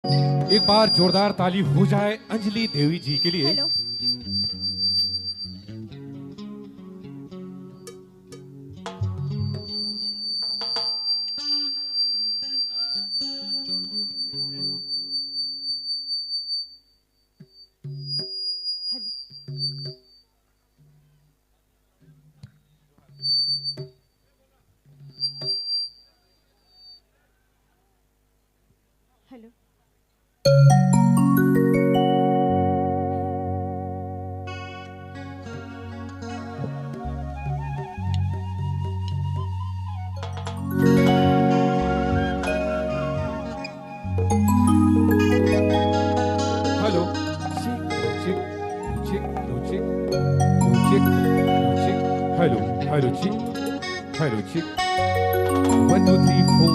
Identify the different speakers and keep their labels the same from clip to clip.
Speaker 1: एक बार जोरदार ताली हो जाए अंजलि देवी जी के लिए।
Speaker 2: Hello. Hello. Hello.
Speaker 1: Hello. Check check check check check check. Hello hello check hello check. 1 2 3 4.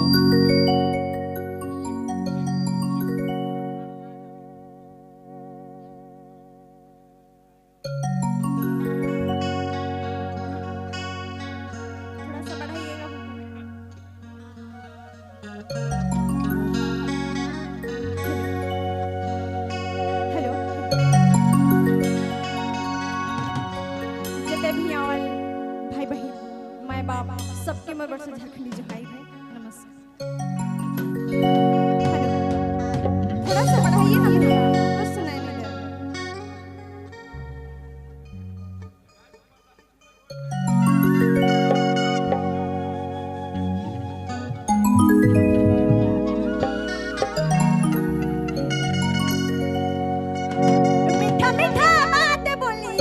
Speaker 2: थोड़ा सा बढ़ाइएगा। हेलो। जितने भी आवल भाई बहन माए बाप सबके मैं बरसे झारखंडी जोहाई है। नमस्कार। हेलो। थोड़ा सा बढ़ाइए ना भैया, कुछ सुनाई नहीं दे रहा। मीठा मीठा बात बोली,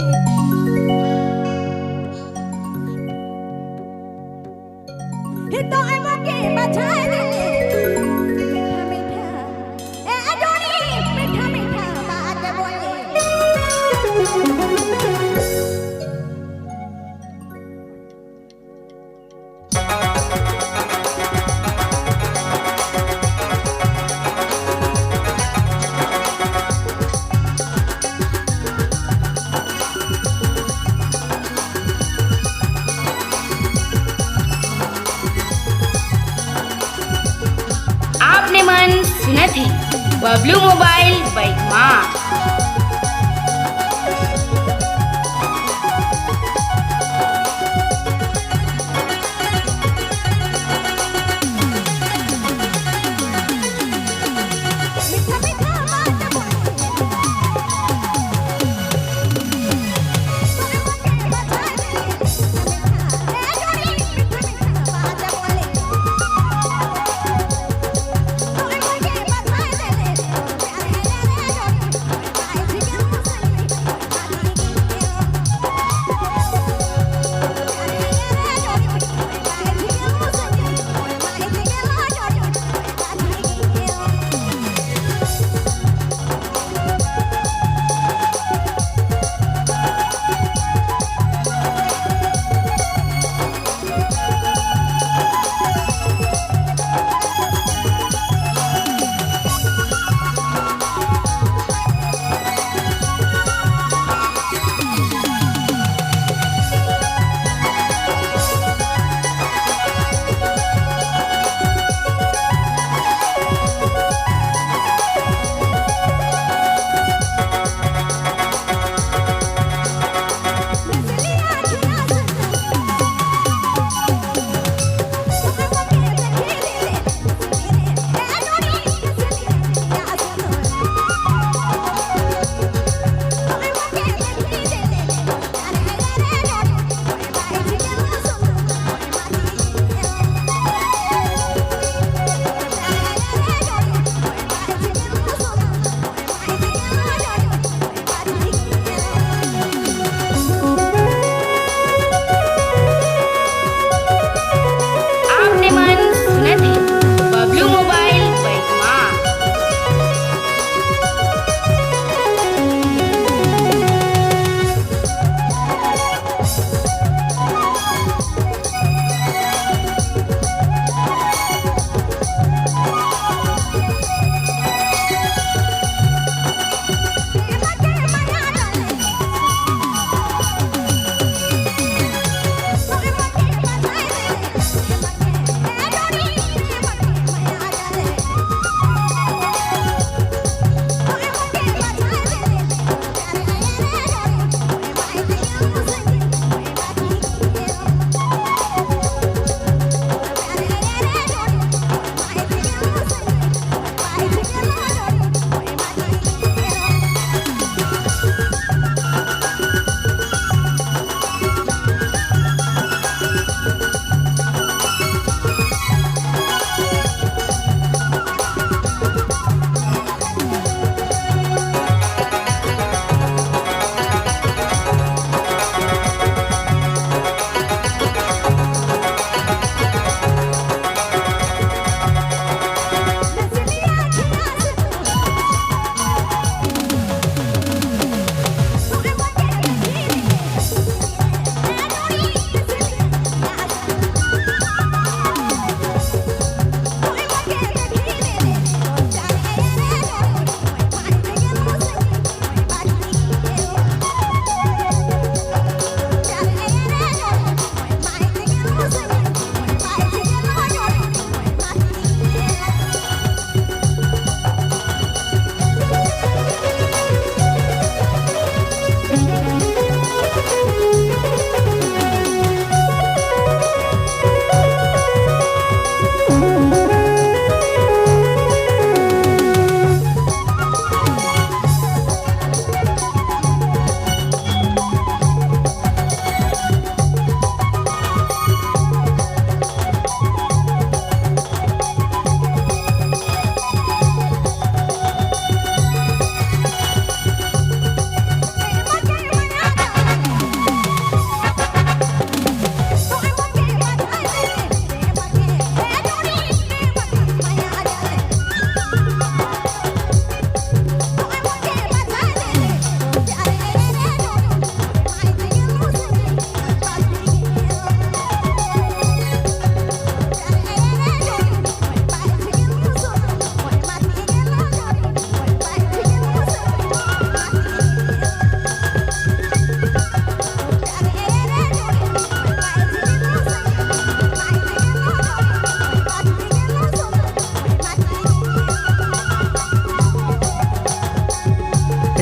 Speaker 2: तो के बचाए दिली। मीठा मीठा ए जोड़ी, मीठा मीठा बात बोली।
Speaker 3: आपने मन सुनत है बबलू मोबाइल बाइक माँ।
Speaker 2: मीठा मीठा बात बोली, तोरे मके बचाए दिली। मीठा मीठा ए जोड़ी, मीठा मीठा बात बोली, तोरे मके बचाए दिली। प्यार है रे जोड़ी,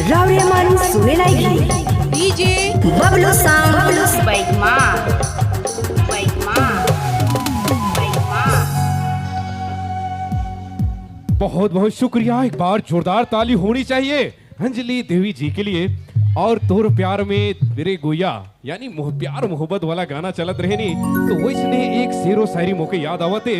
Speaker 4: रावरे मन सुने लागी
Speaker 5: डीजे
Speaker 4: बबलू सांग
Speaker 3: बैगमा बैगमा बैगमा।
Speaker 1: बहुत बहुत शुक्रिया। एक बार जोरदार ताली होनी चाहिए अंजलि देवी जी के लिए। और तोर प्यार में मेरे गोया यानी प्यार मोहब्बत वाला गाना चलत रहे नी, तो वैसने एक शेरो शायरी मोके याद आवते।